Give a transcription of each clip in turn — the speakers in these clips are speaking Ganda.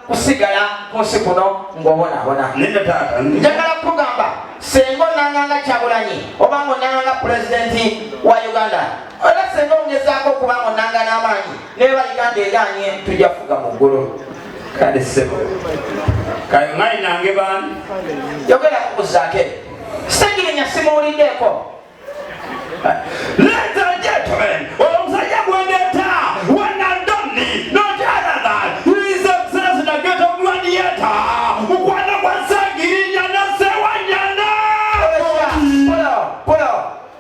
Kusigala ku nsi kuno ng'obonaabona. Nedda taata. Njagala kukugamba, senga onanganga Kyagulanyi oba nga onanganga pulezidenti wa Uganda, era senga ongezaako okuba nga onanga n'amaanyi, neba Uganda eganye, tujja fuga mu ggulu. Kale ssebo. Kale ngai nange bani? Yogera ku Zaake. Ssegirinya simuwuliddeeko. Ladies and gentlemen, omusajja gwendeeta one and only, not other than His Excellency the Ghetto Gladiator, mukwano gwa Ssegirinya ne Ssewanyana. Pulo, pulo,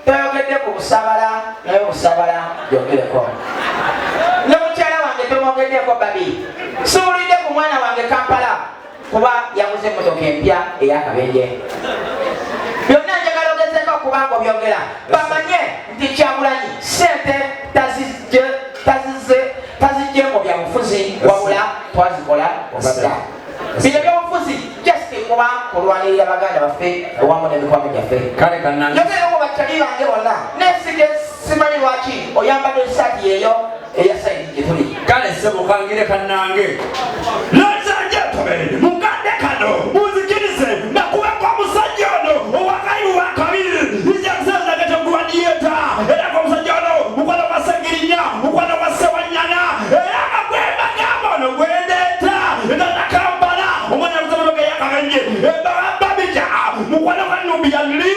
toyogedde ku Busabala, naye Busabala gyogereko. Ne mukyala wange tomwogeddeeko babi. Siwulidde ku mwana wange Kampala kuba yaguze emmotoka empya ey'akabenje. Byonna njagala ogezeeko okuba nga obyogera bamanye nti Kyagulanyi ssente tazijje mu byabufuzi, wabula twazikola obadda. Bino ebyobufuzi just kuba kulwanirira baganda baffe awamu n'emikwano gyaffe. Kale kannange. Njogera ku bakyali bange bonna, nesige simanyi lwaki oyambadde esaati yeeyo eya sayidi gye tuli. Kale ssebo kangire kannange. Ladies and gentlemen, mukadde kano munzikirize nakubeko omusajja ono owakayiru wa kabiri, His Excellency the Ghetto Gladiator, era ng'omusajja ono mukwano gwa Ssegirinya, mukwano gwa Ssewanyana, era nga gwe mbagamba ono gwe ndeeta Uganda Kampala, omwana yaguze emmotoka ey'akabenje, Babija, mukwano gwa Nubian Li,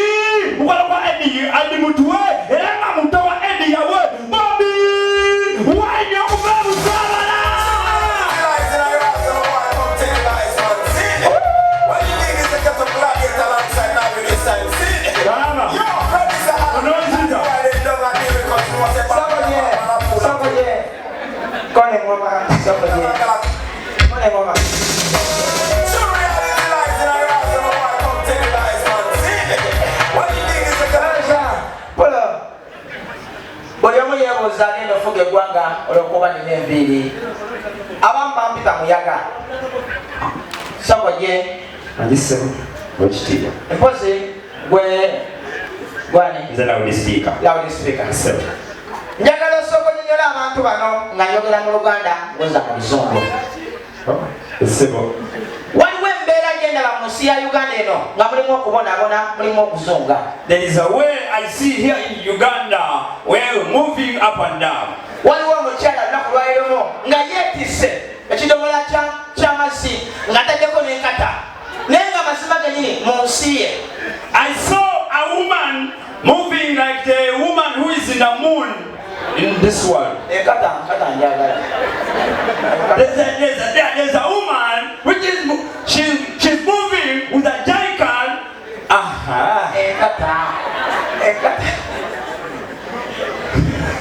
mukwano gwa Eddie Ali Mutwe, era nga muto wa Eddie Yawe, Bobi Wine okuva e Busaabala. Baba, ononzita. Sokoye, sokoye. Kone ngoma, sokoye. Kone ngoma. Pulo. Buli omu yeebuuza agenda ofuga eggwanga olw'okuba nina enviiri. Abamu bampita muyaga. Sokoye. Angisemu wekitiibwa. Mpozi gwe gwani? Nze loud speaker. Loud speaker. Ssebo. Njagala osooka onyonyola abantu bano nga njogera mu Luganda ngoza mu Luzungu. Ssebo. Waliwo embeera gye ndaba mu nsi ya Uganda eno nga mulimu okubonaabona, mulimu okuzunga. There is a way I see here in Uganda where we're moving up and down. Waliwo omukyala lunaku lwaleero nga yeetisse ekidomola ky'amazzi ng'ataddeko n'enkata, naye nga mazima gennyini mu nsi ye. I saw a woman moving like the woman who is in the moon in this world. Enkata, nkata njagala. There's a woman which is she's moving with a jerrycan. Aha. Enkata, enkata.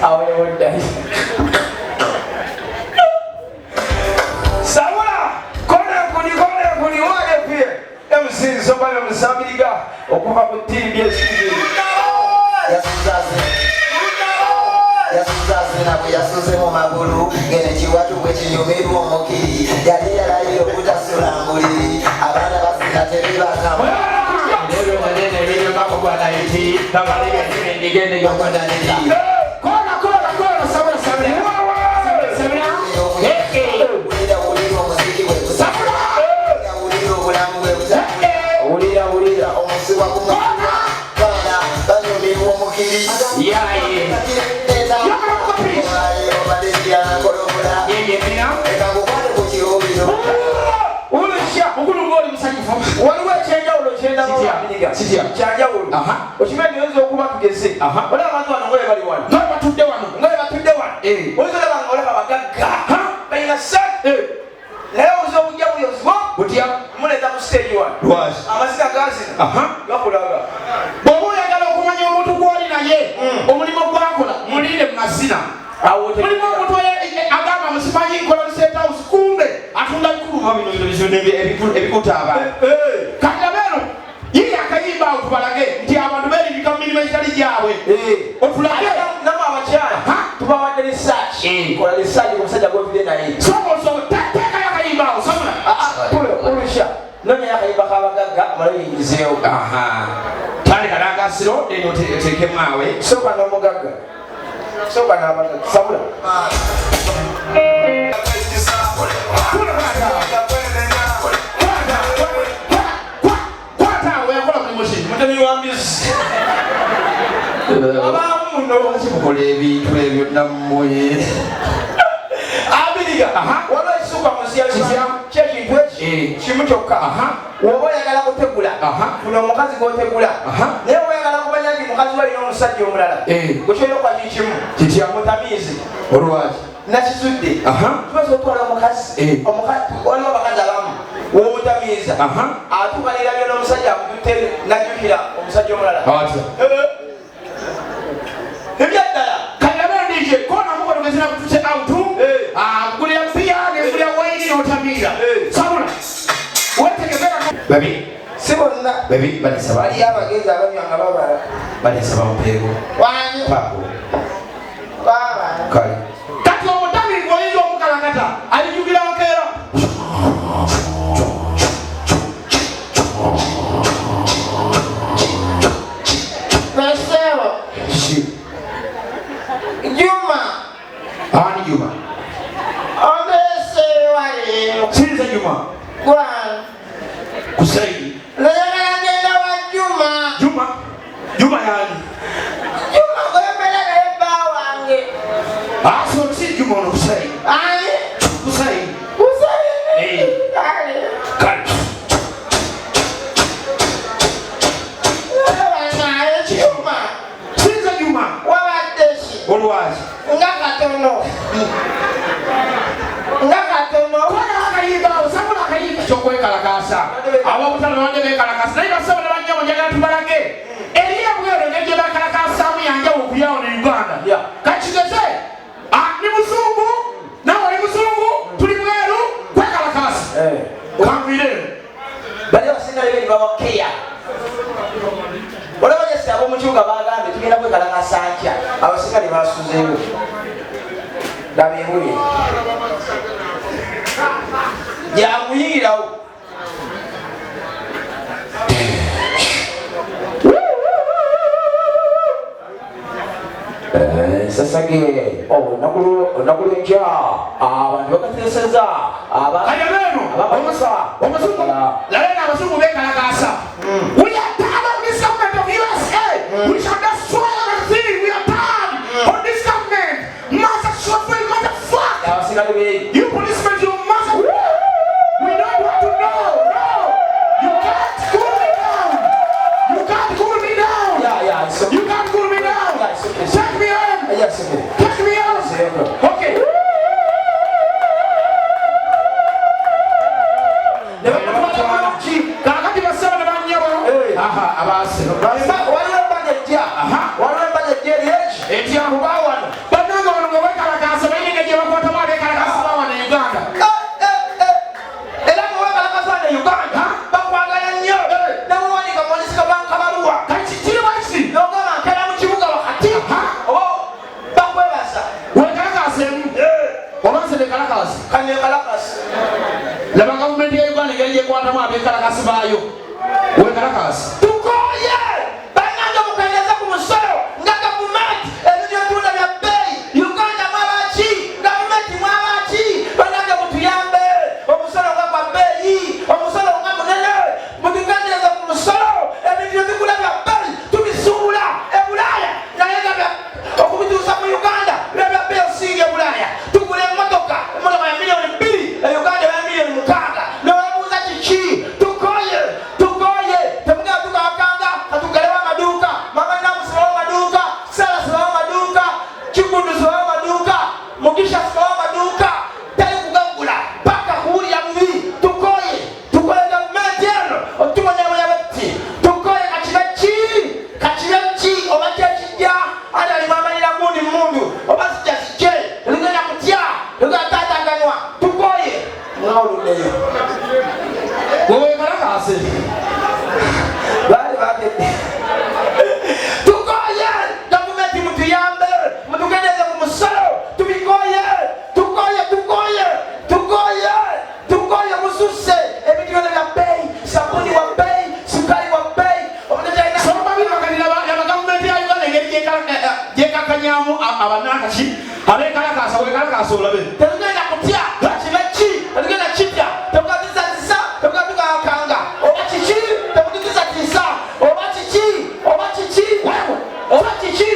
Awo yewodda. Sabula, kona enkuni, kona enkuni, wane pie. MC Nsomba Musambiriga okuva ku ttiimu y'Essuubi. Yasuze azina bwe yasuze mu magulu ngene kiwatu bwe kinyumirwa omukiri yali yalayira obutasula mbuliri abaana bazina tebibakamu. Kona, kona, kona, sabula, sabula. Sabula. Eh, eh. Wulira, wulira omuziki bwe Sabula. Wulira obulamu bwe buta Wulira, wulira. Omusiwa ku baana banyumirwa omukiri. Yaye. Yeye bina. Ulusha. Mukulu ng'oli musanyufu. Waliwo ekyenjawulo kyendaba. Kitya? Wamiriga. Kitya? Kyanjawulo. Okimanyi oyinza okuba tugeze. Olaba abantu bano nga bwe bali wano. Nga batudde wano. Nga bwe batudde wano. Oyinza olaba nga olaba bagagga. Balina ssente. Naye obuzibu obujja buli obuzibu. Butya? Muleeta ku stage wano. Lwaki? Amazina gazina. Gakulaga. Bw'oba oyagala okumanya omuntu gw'oli naye, omulimu gwakola, mulinde mu mazina. Awo Mulimu omuntu agamba musimanyi nkola mu State House, kumbe atunda bikulu bino bino bino ebikuta abantu. Kati abeero yiye akayimba awo tubalage nti abantu beerimbika mu mirimu egitali gyabwe. Otulage. Namwe abakyala tubawadde research. Kola research ku musajja gw'otudde naye. Sooka osooke, teekayo akayimba awo, sabula. Pulo, ulusha. Noonya akayimba k'abagagga omale oyingizeewo. Tandika n'akasiro, then oteekemu awe. Sooka n'omugagga. Sooka n'abagagga. Sabula. Abaamu muno. Lwaki mukola ebintu ebyo nammwe? Abiriga waliwo ekisuka mu nsi ya Uganda kyekintu eki Eh. kimu kyokka. Woba oyagala kutegula, funa omukazi gwotegula, naye oba oyagala kumanya nti mukazi we alina omusajja omulala, Eh. gwe kyolina okukola kiri kimu. Kitya? Mutamiizi. Olwaki? Nakizudde, tubaza otwala omukazi, Eh. waliwo abakazi abamu womutamiiza atuuka nerabya n'omusajja akututte najjukira omusajja omulala. Atya? Ebyaddala. Kalabe DJ kona mukono gezina kutuse out. Eh. Ah, kulya pia ne kulya waini n'otamiira. Eh. Sabula. Wetegemera babi Si bonna. Babi balisaba. Waliyo abagenzi abanywa nga babala. Balisaba mpeego. Wanyi. Papo. Babala. Kale. Kati omutamiivu oyinza omukalakata alijukira nkeera. Mesero. Kiki? Juma. Ani Juma? Ondeese waleero. Sinza Juma. Gwange. Kusaidi. Njagala ngenda wa Juma. Juma. Juma yani. Juma gwembeera naye bba wange. Ah, so si Juma ono Kusaidi. Ani? Kusaidi. Kusaidi. Eh. Kale. Kale. Naye Juma. Sinza Juma. Wabadde ki? Olwaki? Nga katono. Nga katono. Kona akayimba awo, sabula akayimba. Kyokwekalakaasa. Ab'obutale babadde beekalakaasa. Naye basebo ne bannyabo njagala tubalage. Eri ebweru engeri gye beekalakaasaamu yanjawulo ku yawo ne Uganda. Yeah. Kakigeze, ah, ni muzungu, naawe oli muzungu, tuli bweru, kwekalakaasa. Eh. Kanviireyo. Bali abasinga leero babakeya. Waliwo jesi ab'omu kibuga bagambye tugenda kwekalakasa nkya, abasinga tebasuzeewo. Laba ebweru. Gyamuyingirawo. Sasage, olunaku lw'enkya abantu bakateeseza Kati abeeno, abamanyifa. omuzungu, laba eno abazungu beekalakaasa. We are tired of this government of USA. We shall destroy everything. We are tired of this government. Mother suffering, motherfucker. Abasinga beeri. You policemen, you mother. We don't want to know. No. You can't cool me down. You can't cool me down. Yeah, it's okay. You can't cool me down. Yeah, it's okay. Take me home. Yeah, it's okay. Take me home. It's okay. Okay. Ne bamutwala bulungi. Kaakati basebo ne bannyabo. Eh. Aha, abaase. Waliwo embaga ejja. Waliwo embaga ejja eri eki? Etya? Kuba wano. Bannange wano nga weekalakaasa balina engeri gye bakwatamu abeekalakaasa ba wano e Uganda. Eh. Era bwe weekalakaasa wano e Uganda, bakwagala nnyo. Ne bw'owandiika muwandiisi kabaluwa. Kati kiri bwekiti. N'ogamba nkeera mu kibuga wakati. Oba bakwebaza. Weekalakaaseemu. Oba nze neekalakaase. Kaneekalakaase. Laba gavumenti ya Uganda engeri gyekwatamu abeekalakaasi baayo. Weekalakaase. Tukooye! Bannange mukendeeze ku musolo nga gavumenti ebintu byetunda bya bbeeyi. Uganda mwaba ki? Gavumenti mwaba ki? Bannange mutuyambe. Omusolo nga gwa bbeeyi, omusolo nga munene. Mutukendeeze ku musolo. Ebintu byetugula bya bbeeyi tubisuubula e Bulaaya. Naye nga okubituusa mu Uganda biba bya bbeeyi okusinga e Bulaaya. Tugula emmotoka, emmotoka ya miliyoni 2, e Uganda eba ya miliyoni 6. Ne weebuuza kiki? Tukooye, tukooye. Temugenda tukakanga, katugalewo amaduuka. Mama Namu sibawo amaduuka, Sara sibawo amaduuka, Kiggundu sibawo amaduuka, Mugisha sibawo amaduuka. Teri kugagula paka kuwulira bubi. Tukooye, tukooye gavumenti eno otubonyabonya bwetuti. Tukooye kakibe ki? Kakibe ki? Oba kyekijja? Ani alimwamanyira gundi mmundu? Oba sijja kijje? Tetugenda kutya, tetugenda kutaataaganywa. Tukooye. Nga oluddeyo. Gwe weekalakaase. Baali bagedde. Tukooye! Gavumenti mutuyambe, mutugendeeze ku musolo, tubikooye, tukooye, tukooye, tukooye, tukooye, mususse. Ebintu byonna bya bbeeyi, sabbuuni wa bbeeyi, sukaali wa bbeeyi, omuntu kyalina. Soma bino kati laba gavumenti ya Uganda engeri gyekakanyaamu abannakaki abeekalakaasa. Weekalakaasa olabe. Tetugenda kutya, kibe ki? Tetugenda kitya, temugatiisatiisa, temugatukakanga. Oba kiki? Temututiisatiisa. Oba kiki? Oba kiki? Oba kiki?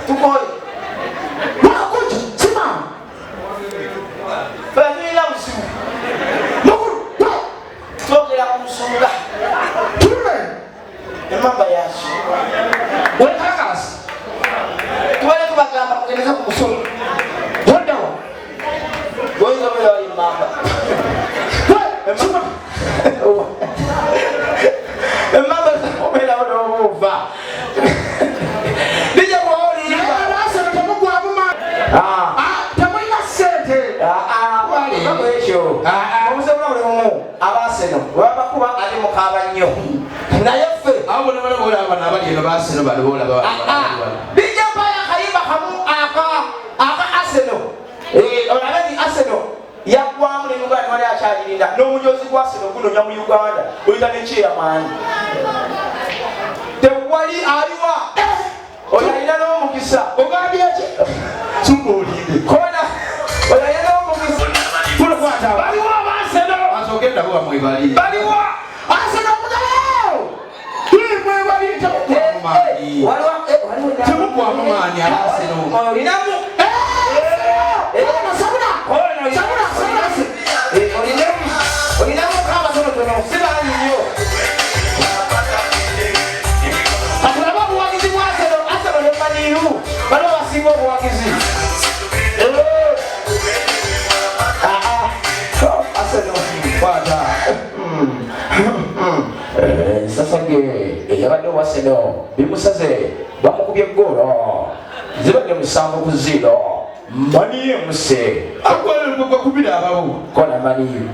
Tukoye. Wakakuja, simama. Ffe tulina buzibu. Mukulu, Twogera ku nsonga. Tulume. Emamba yazo. Wekalakasi. Tubadde tubagamba mugendeze ku musolo. Toddawa. Goyinza obeera wali emamba. Simama. Emamba obeerawo n'obuuva. Lijja kuba oliyimba. Naye abaasano temugwamu maanyi. Ah. Temulina ssente. Ekyo obusobola buli bumu abaaseno webabakuba ate mukaaba nnyo naye ffe Abo bonna bana bolaba bano abali eno baaseno bano bolaba bano bano bano. Bijja mpayo akayimba kamu aka aka Arsenal. Olabe nti Arsenal yaggwamu ne Uganda wali akyagirinda n'omujozi gwa Arsenal gunonya mu Uganda oyita ne chairman. Tewali aliwa oyo alina n'omukisa. Ogambye ki? Sumba olinde. Kona oyo alina n'omukisa. Tulukwata. Baliwa abaaseno. Basooke nabo bamwe bali. Baliwa. Arsenal mugalo. Mwebali temugwamu maanyi. Waliwo waliwo Temugwamu maanyi abaaseno. Olinamu. Sabula. Sabula, sabula. Olinamu. Olinamu k'abatonotono si bangi nnyo. Katulabe obuwagizi bwa Arsenal. Arsenal ne Man U baliwo basinga obuwagizi. Arsenal. Kwata. Sasa ge eyabadde owa Arsenal bimusaze bamukubye eggoolo zibadde 7-0 Man U emuse Agwala gwakubira abawo. Kona Man U.